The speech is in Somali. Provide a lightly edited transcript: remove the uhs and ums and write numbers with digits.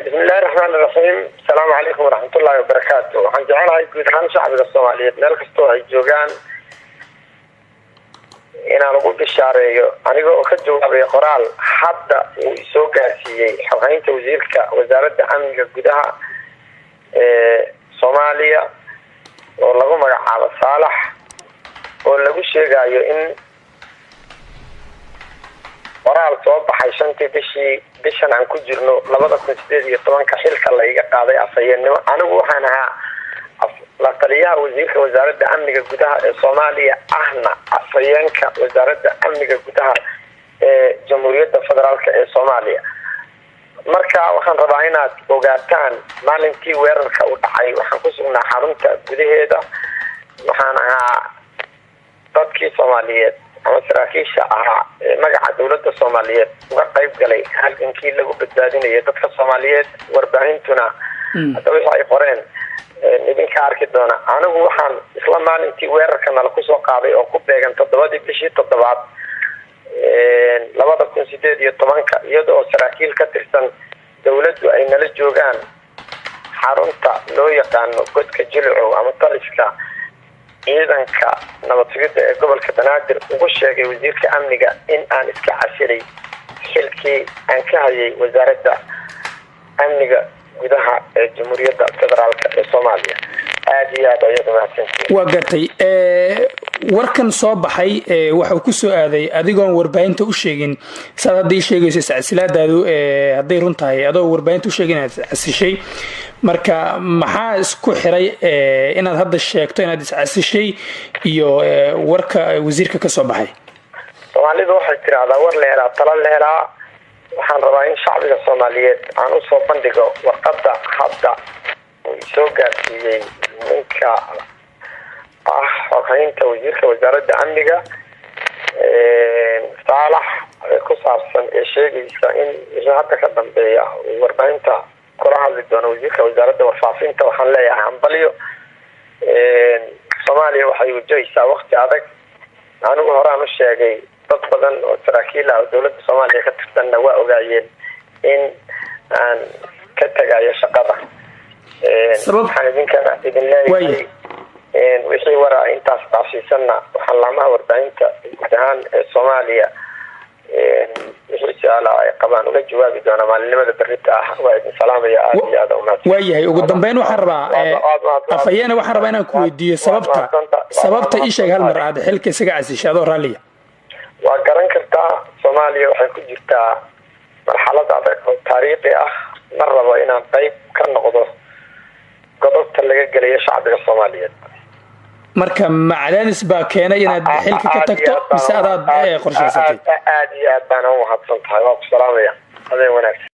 Bismillahi raxmaani raxiim. Asalaamu calaykum waraxmatullaahi wabarakaatu. Waxaan jecelahay guud ahaan shacbiga Soomaaliyeed meel kastoo ay joogaan inaan ugu bishaareeyo, aniga oo ka jawaabay qoraal hadda uu isoo gaarsiiyey xoghaynta wasiirka wasaaradda amniga gudaha ee Soomaaliya oo lagu magacaabo Saalax, oo lagu sheegayo in qoraal soo baxay 5-tii bishii bishan aan ku jirno 2018 xilka la iga qaaday afhayeennimo. Anigu waxaan ahaa la taliyaha wasiirka wasaaradda amniga gudaha ee Soomaaliya, ahna afhayeenka wasaaradda amniga gudaha ee Jamhuuriyadda Federaalk ee Soomaaliya. Marka waxaan rabaa inaad ogaataan, maalintii weerarka u dhacay waxaan ku sugnaa xarunta gudaheeda. Waxaan ahaa dadkii Soomaaliyeed ama saraakiisha ahaa ee magaca dowladda Soomaaliyeed uga qayb galay halgankii lagu badbaadinayay dadka Soomaaliyeed. Warbaahintuna hadda wixii ay qoreen idinka arki doona. Anigu waxaan isla maalintii weerarka nala kusoo qaaday oo ku beegan 7-dii bishii toddobaad 2018, iyada oo saraakiil ka tirsan dowladdu ay nala joogaan xarunta loo yaqaano Godka Jilcow ama taliska ciidanka nabad sugidda ee gobolka Banaadir, ugu sheegay wasiirka amniga in aan iska casilay xilkii aan ka hayay wasaaradda amniga gudaha ee Jamhuuriyadda Federaalk ee Soomaaliya. Aada iyo aad ayaad umahadsantihiin. Waa gartay. Warkan soo baxay waxau ku soo aaday adigoon warbaahinta u sheegin. Saad hadda ii sheegayso, iscasilaadaadu hadday run tahay, adoo warbaahinta u sheegin inaad iscasishay. Marka maxaa isku xiray inaad hadda sheegto inaad iscasishay iyo warka wasiirka ka soo baxay? Soomaalidu waxay tidhaahdaa, "War la helaa talo la helaa." Waxaan rabaa in shacbiga Soomaaliyeed aan usoo bandhigo warqadda hadda uu soo gaarsiiyey ninka ah xoghaynta wasiirka wasaaradda amniga Saalax ee ku saabsan ee sheegaysa in wixii hadda ka dambeeya uu warbaahinta kula hadli doono wasiirka wasaaradda warfaafinta. Waxaan leeyahay hambalyo. Soomaaliya waxay wajahaysaa wakti adag. Anigu horaan u sheegay, dad badan oo saraakiil ah oo dowladda Soomaaliya ka tirsanna waa ogaayeen in aan ka tagayo shaqada. Waxaan idinkana idin leeyahay, wixii waraa intaas dhaafsiisanna waxaan laamaha warbaahinta guud ahaan ee Soomaaliya wixii su-aalaha ay qabaan uga jawaabi doonaa maalinimada berrita ah. Waa idin salaamaya, aada iyo aada umahadsan. Waayahay. Ugu dambeyn waxaan rabaa, afhayeene, waxaan rabaa inaan ku weydiiyo sababta. Ii sheeg hal mar aad xilka isaga casishay, adoo raalliya. Waa garan kartaa, Soomaaliya waxay ku jirtaa marxalad adag oo taariikhi ah. Ma rabo inaan qayb ka noqdo godobta laga gelayo shacbiga Soomaaliyeed. Marka ma cadaadis baa keenay inaad xilka ka tagto mise adaad qorshaysatay? Aada iyo aad baana umahadsan tahay. Waa ku salaamaya, habeen wanaagsan.